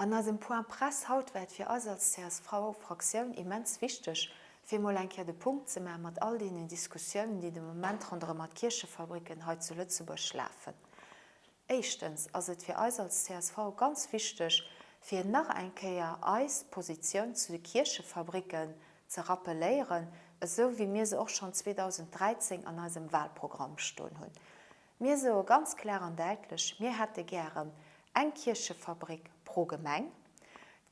An eisem Point Presse haut war et fir eis als CSV-Fraktioun immens wichteg, fir emol eng Kéier de Punkt ze maache mat all deenen Diskussiounen, déi de Moment ronderëm d'Kierchefabricken hei zu Lëtzebuerg lafen. Éischtens ass et fir eis als csv ganz wichteg, fir nach eng Kéier eis Positioun zu de Kierchefabricken ze rappeléieren, esou wéi mir se och schonn 2013 an eisem Wahlprogramm stoen hunn. Mir soe ganz klar an däitlech, mir hätte gären eng Kierchefabrik pro Gemeng.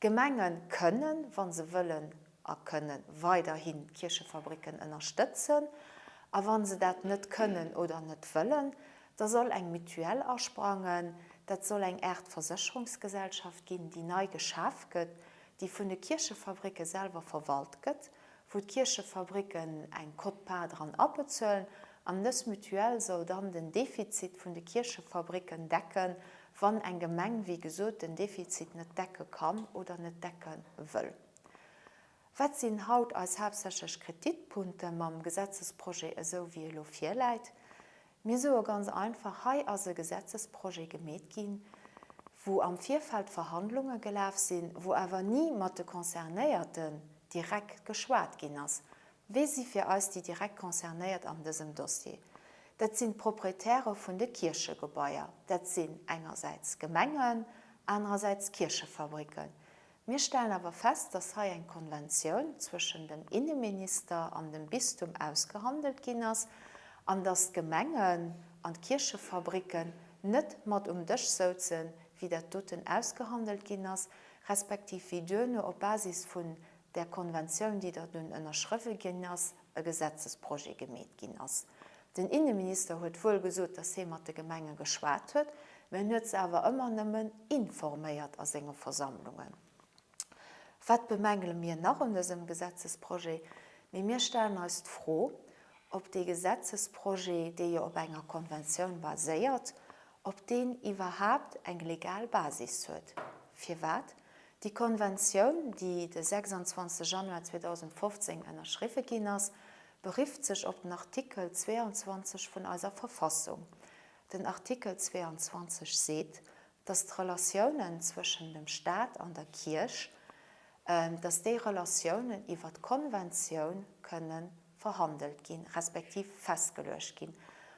D'Gemenge kënnen, wa se wëllen a kënnen, weiderhin d'Kierchefabricken ënnerstëtzen. A wa se dat net kënnen oder net wëllen, da soll eng Mutuelle asprangen. Dat soll eng Aart Versécherungsgesellschaft ginn, déi nei geschaf gëtt, déi vun de Kierchefabricke selwer verwalt gëtt, wou d'Kierchefabricken eng Quote-part dran abezuelen, an dës Mutuelle soll dann den Defizit vun de Kierchefabricken decken, wann eng Gemeng, wéi gesot, den Defizit net decke kann oder net decke wëll. Wat sinn haut eis haaptsächlech Kritikpunkte mam Gesetzesprojet esou wéi e lo virläit? Mir soe ganz einfach, hei ass e Gesetzesprojet gemeet ginn, wou am Virfeld Verhandlunge gelaf sinn, wou awer ni mat de Concernéierten direkt geschwat ginn ass. Wie si fir eis déi direkt Concernéiert an dësem Dossier? Dat sinn d'Proprietäre vun de Kierchegebaier. Dat sinn engersäits Gemengen, anerersäits Kierchefabricken. Mir stellen awer fest, dass hei eng Konventioun zwëschen dem Inneminister an dem Bistum ausgehandelt ginn ass an dass d'Gemengen an d'Kierchefabricken net mat um Dësch souzen, wéi dat doten ausgehandelt ginn ass, respektiv wéi duerno op Basis vun där Konventioun, déi da dunn ënnerschrëwwe ginn ass, e Gesetzesprojet gemeet ginn ass. Den Inneminister huet wuel gesot, dass hie mat de Gemenge geschwat huet, mä en huet se awer ëmmer nëmmen informéiert a senge Versammlungen. Wat bemängele mir nach un dësem Gesetzesprojet? Mee mir stellen eis d'Fro, ob dee Gesetzesprojet, dee jo op enger Konventioun baséiert, ob deen iwwerhaapt eng legal Basis huet. Firwat? Déi Konventioun, déi de 26 Januar 2015 ënnerschriwwe ginn ass, berifft sech op den Artikel 22 vun eiser Verfassung. Den Artikel 22 seet, dass d'Relatiounen zwëschen dem Stat an der Kierch, dass déi Relatiounen iwwer d'Konventioun kënnen verhandelt ginn, respektiv festgeluecht ginn.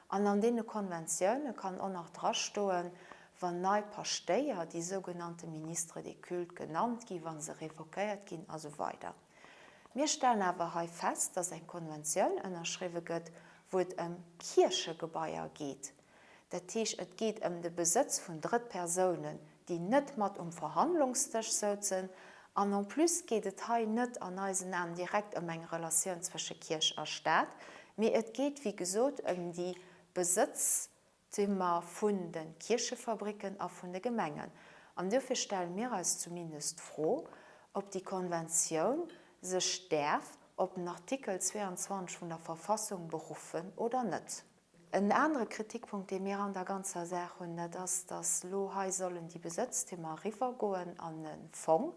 An an deene Konventioune kann och nach drastoen, wann nei Paschtéier, déi sougenannte Ministres des cultes genannt ginn, wa se revoquéiert ginn a sou weider. Mir stellen awer hei fest, dass eng Konventioun ënnerschriwwe gëtt, wou et ëm Kierchegebaier geet. Dat heescht, et geet ëm de Besëtz vun Drëttpersounen, déi net mat um Verhandlungsdësch souzen. An en plus geet et hei net an eisen Aen direkt ëm eng Relatioun zwësche Kierch a Stat, mee et geet, wéi gesot, ëm déi Besëtztümer vun de Kierchefabricken a vun de Gemengen. An duerfir stelle mir eis zumindest d'Fro, ob déi Konventioun sech däerf op den Artikel 22 vun der Verfassung beruffen oder net. En anere Kritikpunkt, dee mir an der ganzer Saach hunn, dat ass, dass elo hei sollen déi Besëtztümer eriwwergoen an e Fong.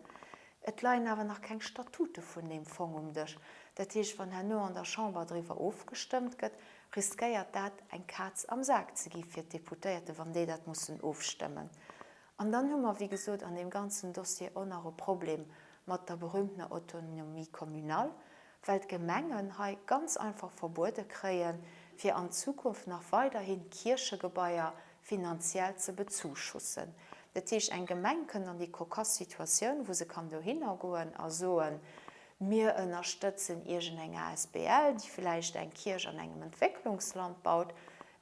Et leien awer nach keng Statute vun deem Fong um Dësch. Dat heescht, wann herno an der Chamber driwwer ofgestëmmt gëtt, riskéiert dat eng Kaz am Sak ze gi fir d'Deputéierte, wann déi dat mussen ofstëmmen. An dann hu mer, wéi gesot, an deem ganzen Dossier och nach e Problem mat der berühmtener Autonomie communale, well d'Gemengen hei ganz einfach verbuede kréien, fir an Zukunft nach weiderhin Kierchegebaier finanziell ze bezuschussen. Dat heescht, eng Gemeng kënnt an déi kokass Situatioun, wou se kann dohinner goen a soen, Mir ënnerstëtzen iergendeng asbl, déi vläicht eng Kierch an engem Entwécklungsland baut,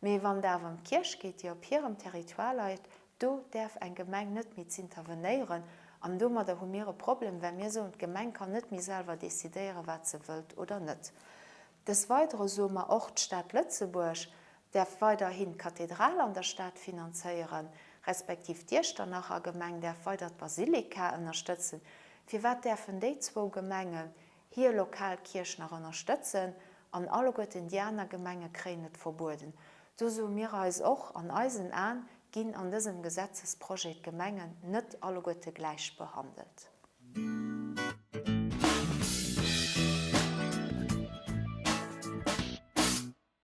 mee wann et awer ëm d'Kierch geet, déi op hirem Territoire leit, Do däerf eng Gemeng net méi z'intervenéieren an domadder hu mir e Problem, well mir soen, d'Gemeng kann net méi selwer decidéieren, wat se wëllt oder net. Des Weidere soe mer och, d'Stad Lëtzebuerg däerf weiderhin d'Kathedral an der Stad finanzéieren, respektiv d'Iechternacher Gemeng däerf weider d'Basilika ënnerstëtzen. Firwat däerfen déi zwou Gemengen hir lokal Kierch nach ënnerstëtzen an alleguerten déi aner Gemenge kréien et verbueden. Do soe mir eis och, an eisen Aen ginn an dësem Gesetzesprojet d'Gemengen net alleguerte gläich behandelt.